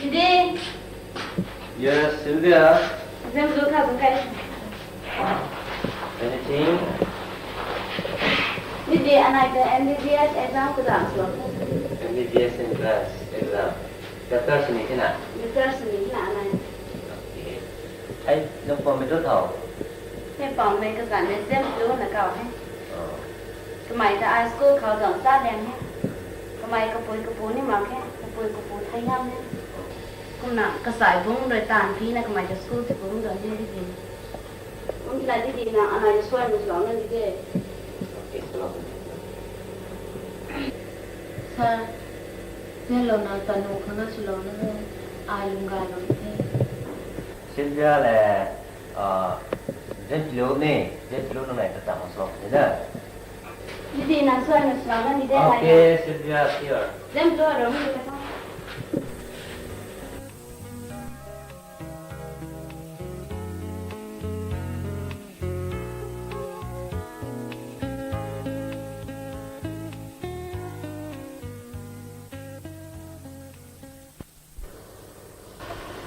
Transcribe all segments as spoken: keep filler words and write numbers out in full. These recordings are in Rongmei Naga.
Didi. Yes, Sylvia. Zem lu kha zung kai. Anything? Didi, anai ta M B B S exam kazam sw. M B B S entrance exam. Doctor sini kina? Doctor sini kina anai. Okay. Ai, nang pam mi tu thau? Hei pam mei kazan mei zem lu na kau he. Oh. Kamei ta ai school khou zang ta liang he. Kamei kapui kapu ni mak he. Kapui kapu thai ngam he. Kumna kasai bung rui tan pi na kamei ta school ti bung zang he di di. Kum tina di di na anai suai mu slang na di de. Okay, slang. Sir, zem lu na tanu khang na swlou na he. Ai lung ga lou the. Sylvia le, ah, zem lu ni, zem lu na nai ta tang swlou ni na. Didi nang suai na swlou na ni de. Okay, Sylvia, here. Zem lu ro ni ka.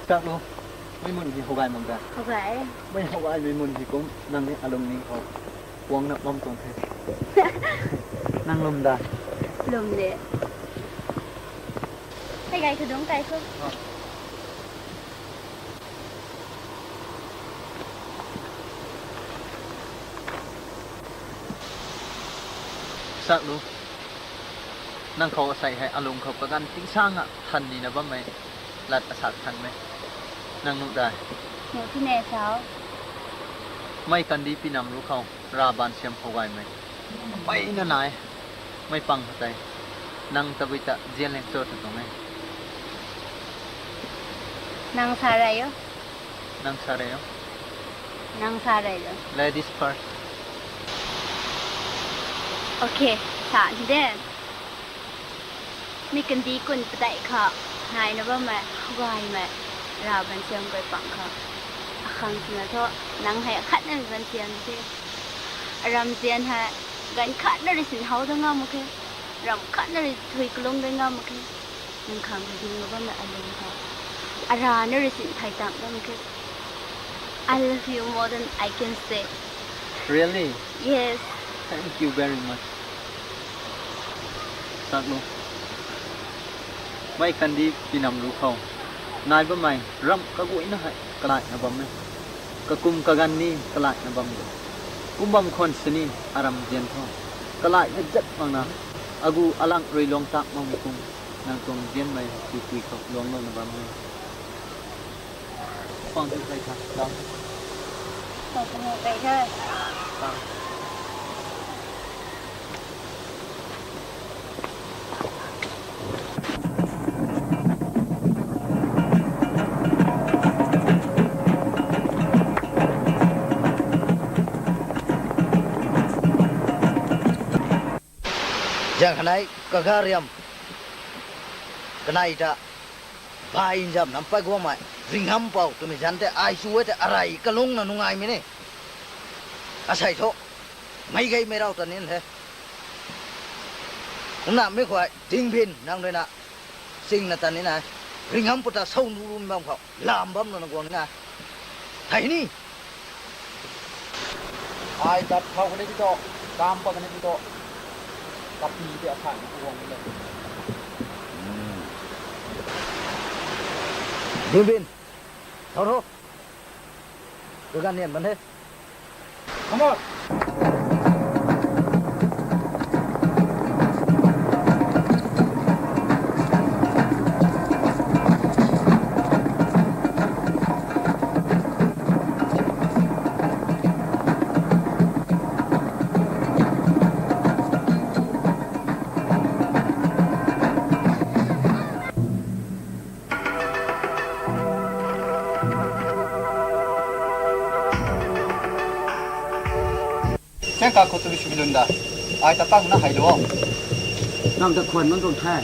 Chak lu, mei mun hi hou gay mak da. Hou gay. Mei hou gay mei mun hi kum, nang ni alung ni hou. Kuang na bam tuang the. Nang lum da. Lum de. Hei gay khou dungc kai khou. Chak lu. Nang khou asei hei alung khou kaganv tingsang a than ni na bam mei. Lat asak than mei. Nang nuh da. Nuh ti ne sao. Mei kandih pinam ru khou. Rav baansiam khou gaymei. Mei na nai. Mei pang kha tei. Nang tabui ta zian leng cho ta tuang e. Nang sa rei o. Nang sa rei o. Nang sa rei o. Ladies first. Okay, sa ni de. Mi kandih kun padeih kha, naina bammei, gaymei, rav baansiam guay pang kha. Akhang swna thu, nang hei akhatna rui baansiam the. Aram zian hei, ganv khatna rui sin how da ngam mak khe. Ram khatna rui thui kalung da ngam mak khe. Nang khang rui ding na bammei alung kha. Arana rui sin thai tam da mak khe. I love you more than I can say. Really? Yes. Thank you very much. Chak lu. Mei kandih pinam ru khou. Nai bammei ram kaguayna hei kalaina bam e. Kakum kaganv ni kalaina bam e. Kum bam khwan sini aram zian khou. Kalaina zat makna. Agu alang rui luang tak mak mei kum. Nang tuang zianmei pui pui khou luang louna bam e. Pang tu kai kha, dam. Pang tu kai kha. Dam. Zang khanei, kaga riam. Kanei ta. Bai nzam nam pai guangmei, ringhampou twmei zanc tei ai chu e tei arai kalungna nungaimei ni. Asei thu, meic gaymei rau ta nin the. Kumna mi khuay, Dingbin nang rui na, singna ta ni na, ringhampou ta sou nu run bam khou, lam bam lana guang ni na. Hei ni, ai tat thau kani ti tu, kam pat kani ti tu, kapi tei asan na guang ni le. Dingbin, thau tho. Kaganv nian ban the. Come on. Chang ka khou tu sui lun da. Ai ta pang na hei lo. Nang ta khwan nunc tuang the.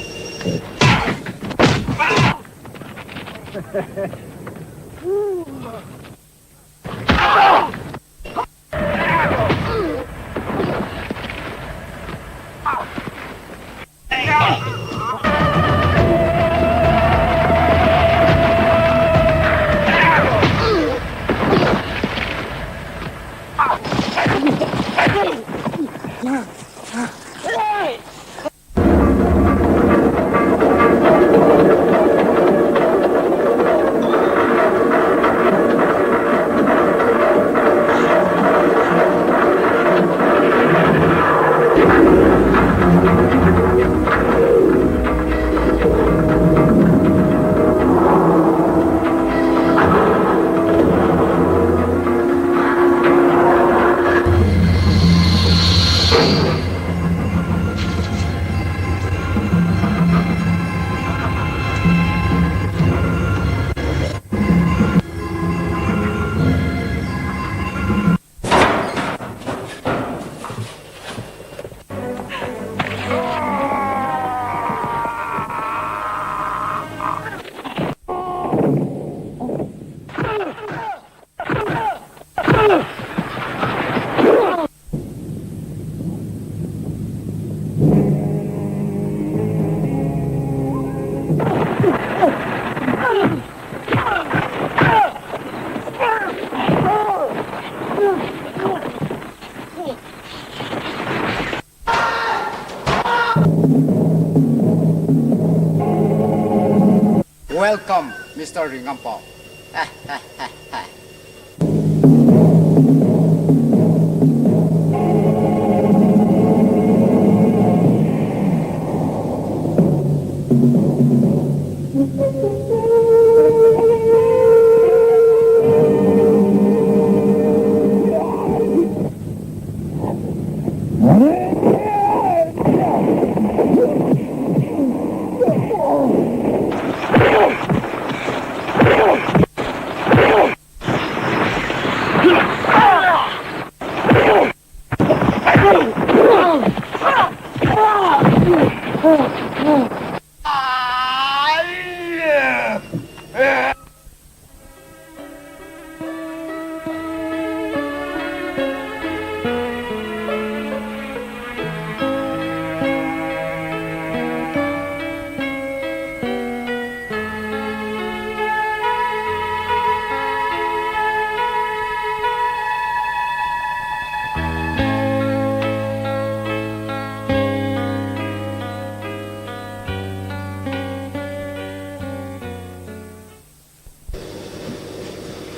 Welcome, Mister Ringampao.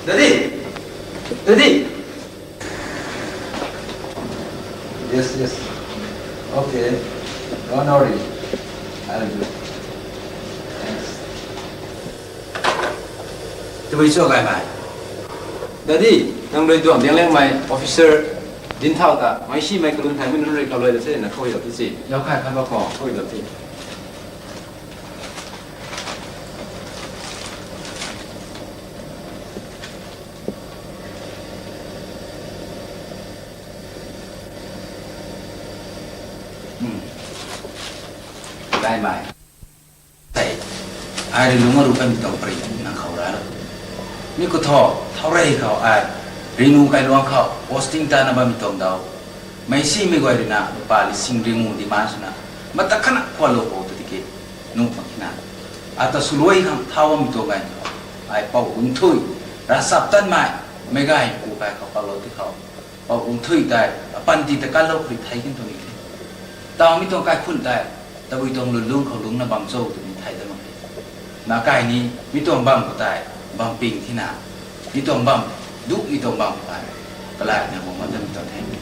Daddy! Daddy! Yes, yes. Okay. Don't worry. I'll do it. Thanks. Tabui cho gaymei? Daddy, nang rui duang diang lengmei officer Dinthau ta meicsimei kalun thaymei nunc rui khou lui la se na khou da tu si. Yau khai khat ba khou khou da ti. Hmm. Gaymei. Tei, ai ri lung aru kan tuang pari nang khou ra. Mi khou tho, thau rei khou ai, ri nu kai luang khou, posting ta na bam tuang dau. Meicsimei guay rui na, pa li sing ri ngu di man suna. Mata khana khwa lo khou tu tiki, nung mak kina. Ata suluai khang thau bam tuang gai khou. Ai pau gung thui, ra sap tan mai, mei gai ku kai khou pau lo ti khou. Pau gung thui tei, apan ti ta kalou khui thei kin tu ni. Tau mi tuang kaikhun tei, tabui tuang lun lung khou lung na bam cho tu ni thei ta mak khe. Na kai ni, mi tuang bam khou tei, bam ping thi na. Mi tuang bam, duk mi tuang bam khou tei, kalai na bam mak ta mi tuang the.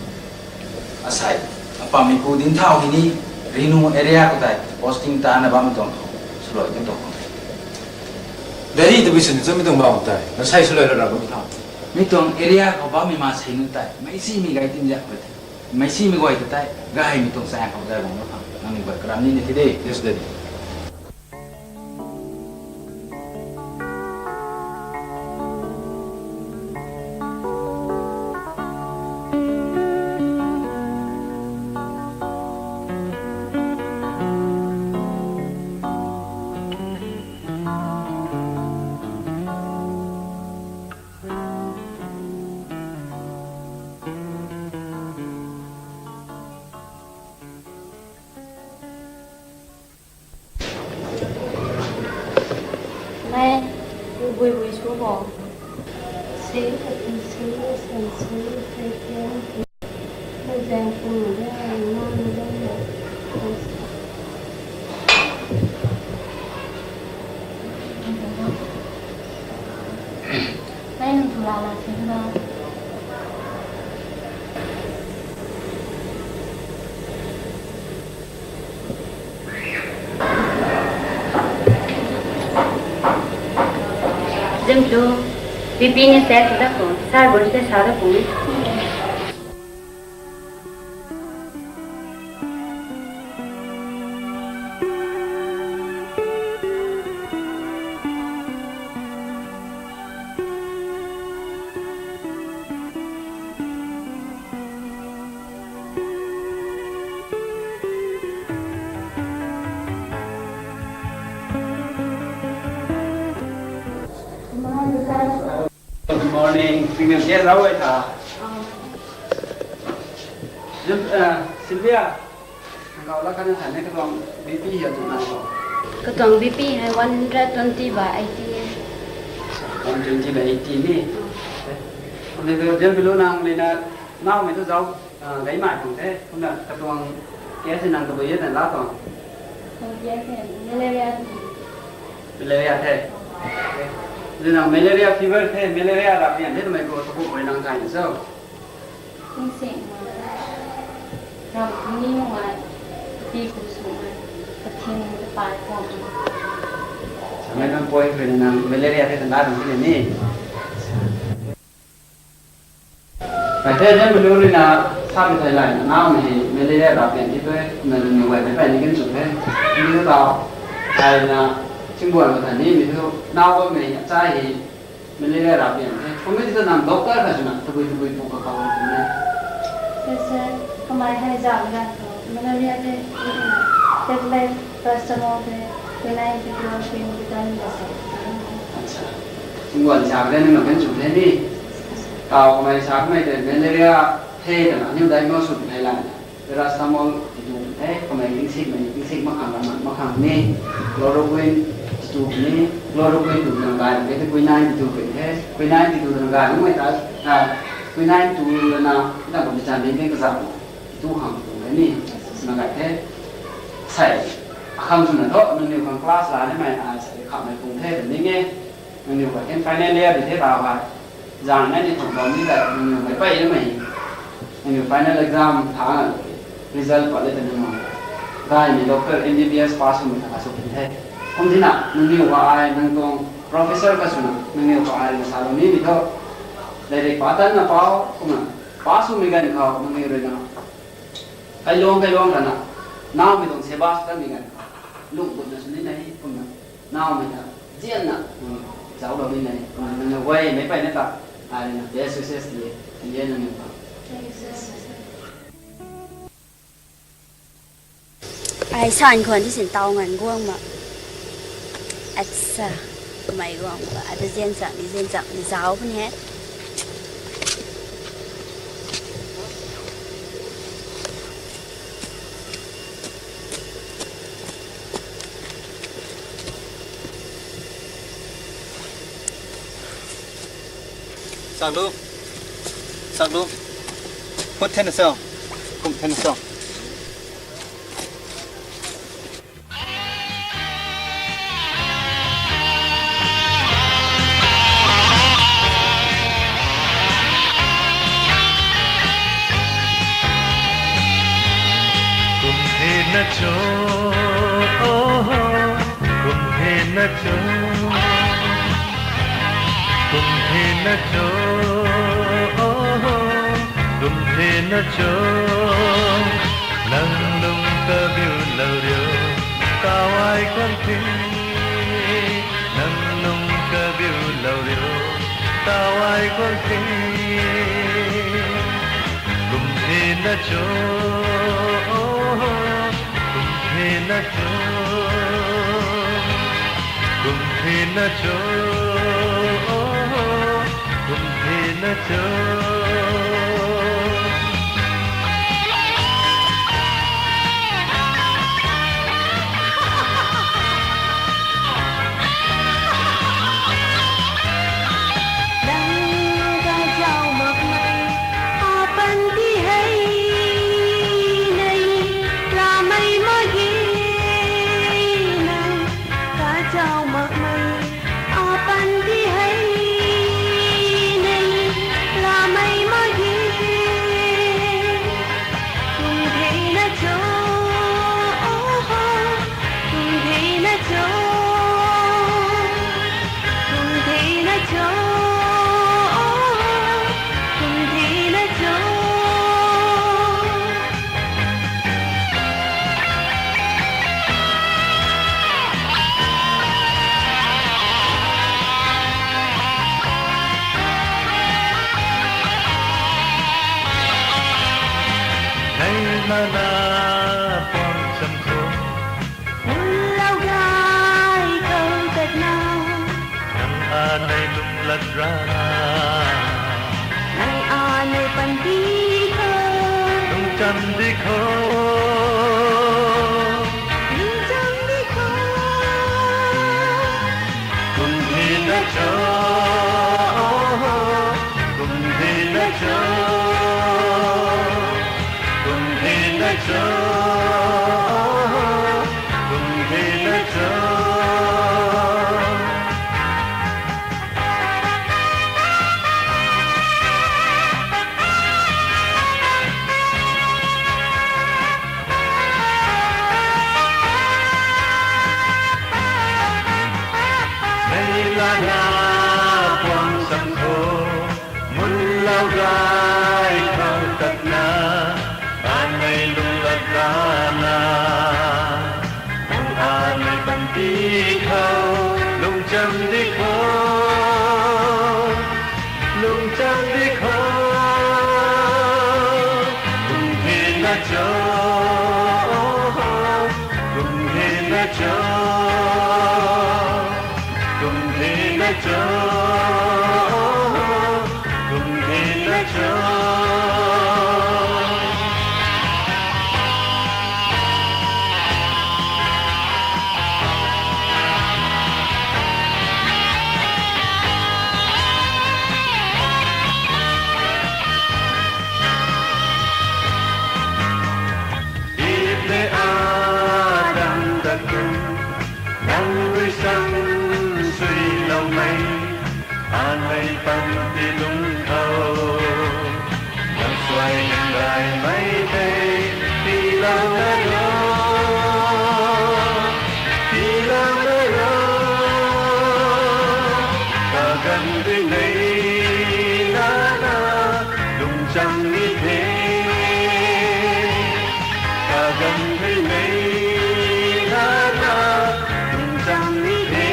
Asai, apam mi pu Dinthau hi ni, Rinu area khou tei, posting ta na bam mi tuang khou, suloi kan tuang khou. Daddy, tabui sini cho mi tuang bam khou tei, na sai suloi lo ra bam thau. Mi tuang area khou bam mi ma sei nu tei, meicsimei gay tim jak khou tei. Meicsimei guay ta tei, gay mi tuang sang khou zai bam lo khang, nang ni guay karam ni ni thi de. Yes, Daddy. Mei, tu bui bui sw bo. Sing, sing, sing, sing, sing, sing. Mei zang pung de, nang de. Mei nang tu la la sing na. Zim tu, B P ni set da ko, sar bun te sa da ko. Good morning. Singna tia rau ai tha. Sil-, uh, Sylvia. Kau la kan tha ne katuang B P hi tu na ko. Katuang B P hei one hundred twenty by eighty. One twenty by eighty ni. Kum ni tu jam pilu nang lina nau mei tu zau, uh, gai mai pung the. Kumna katuang case nang tabui ye na la tuang. Katuang case hei malaria tu. Malaria the. Zina malaria fever the, malaria rap lian the, twmei khou taku khou nang thay na cho? Tingsi ma. Ram ni ma. Pi ku su ma. Kathing ta pai ko. Samei nang poi khou nang malaria the tanda dang ni. Kai the, the manu rui na sa mi thei lai na, nau mi hei malaria rap lian the tue, na nunc ni guay mei pei ni kan chu the. Ni ta, ai na, chingbuan ka tha ni mi thu, nau ba mei cha hei malaria rap lian the. Kum mi tu nang doctor kha swna, tabui tabui pu ka kau tu na. Sir, sir, kamei hei zam gan tho, malaria the, tablet, paracetamol the, quinine the, chloroquine, vitamin the, sir. Acha. Chingbuan zam gan ni nang kan chu the ni. Tau kamei sa kamei tei malaria the twna aniu diagnose sw thei lai. Paracetamol titu the, kamei tingsikmei, tingsik makhang ram makhang ni. Chloroquine titu ni, chloroquine tu nang gay, kei tu quinine titu pin the. Quinine titu nang gay, nang mei ta, ah, quinine tu na, na ko bichan ding ding kazam. Titu khang tu the ni. Nang gay the. Sai, akhang swna tho, nangniw khang class la ni mei, ah, sai khamei pung the, ding e. Nangniw khou kan final year di the tau hei. Zang nai ni thum bam ni dai, nangniw mei pei na mei. Nangniw final exam tha, result pat le ta nangniw. Dai ni doctor M B B S pass swmei ta ka sw pin the. Kum tina, nangniw khou ai nang tuang professor ka swna, nangniw khou ai na sa lou ni mi tho. Direct pa tan na pau, kumna. Pass swmei gan khou, nangniw rui na. Kai luang, kai luang ta na. Nau mi tuang seba sw tan mi gan khou. Lung gut na sw ni nai, kumna. Nau mei ta, zian na, nang zauc lou ni nai, nang na guay mei pei na ta, ai na best success ti, ti nang na ta. Ai san khwan ti sin tau ngan guang ma. Acha, mei guang ma, ata zian chang ni, zian chang ni zauc pun he. Sak lu. Sak lu. Put then so. Kum then so. Kum the na cho, oh, kum the na cho, kum the na cho, oh, kum the na cho. Nang lung kabiu lou riu, kawai kwan the. Nang lung kabiu lou riu, kawai kwan the. Kum the na cho, kum the na cho, kum the na cho, kum the na cho. Nang kazauh makmei, apanty hei nei, lamei mak ge. Nang kazauh makmei, apanty hei nei, lamei mak ge. Kum the na cho, oh ho, kum the na cho, kum the na cho, oh ho, kum the na cho. Nei lana puang cham khou, ulou gay khou tat na, nang a nei lung lat ra, nang a nei panty khou, lung cham di khou, lung cham di khou. Kum the na cho, kum the na cho, kum the na cho, kum the na cho. Lana puang sam khou, mun lau gay khou tatna, anei lung lat rana. Hung anei panty khou, lungcham di khou, lungcham di khou. Kum hei na cho, kum hei na cho, kum hei na cho, kum hei na cho. Ip le a dang dat kum, nang rui sang sui lou mei, anei panty lung khou. Nang suai nang rai mei tei, pi lou na ro, pi lou na ro. Kaganv rui nei lana, lungcham ni the. Kaganv rui nei lana, lungcham ni the.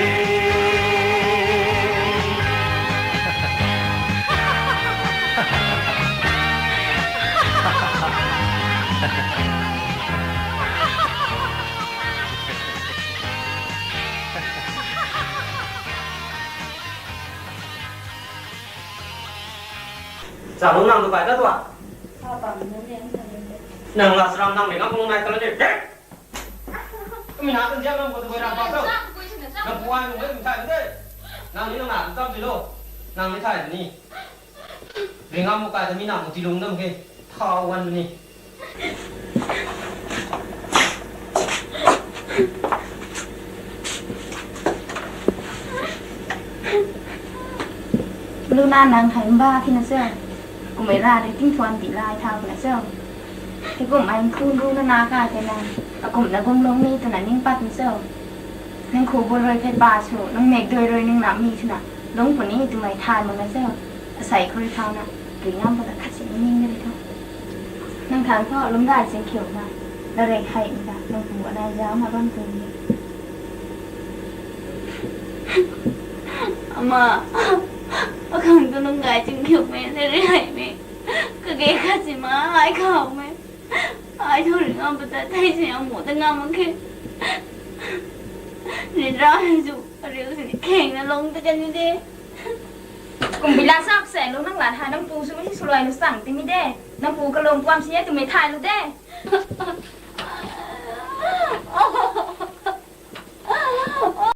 Chalo nang tu kai ta tua. Nang la sram nang le nang kung nai ta la de. Kami na kan jam nang ko tu ram pa tau. Nang puan nung le nung thai de. Nang ni nang na tu tam ti lo. Nang ni thai ni. Ringam mu kai ta mi na mu ti lung nam ke. Thau wan ni. Luna nang hai mba thina se. Kumei ra de ting thuan ti lai thau na se. Te kum ai khun ru na na ka te na. Akum na gum long ni tu na ning pat ni se. Nang khu bul rui phey pa su, nang nek dui rui nang na mi su na. Lung puni tu mai thai mo na se. Asai khou rui thau na. Ringam pa ta khat si ning ni rui thau. Nang thang tho lungc gay ching khiu na. La rei hai ni ta, nang pu anai zau na bam tu ni. Ama, akhang tu lungc gay ching khiu me, la rei hai me. Kage khat si ma, ai khau me. Ai thu ringam pa ta thei si amu ta ngam mak khe. Rin ra hei zu, ariu si ni kheng na long ta kan ni de. Kum bi la sap se, lung nang lat hai, nang pu sw mi si sw luai lu sang ti mi de. Nang pu kalung puam si e tu mei thai lu de.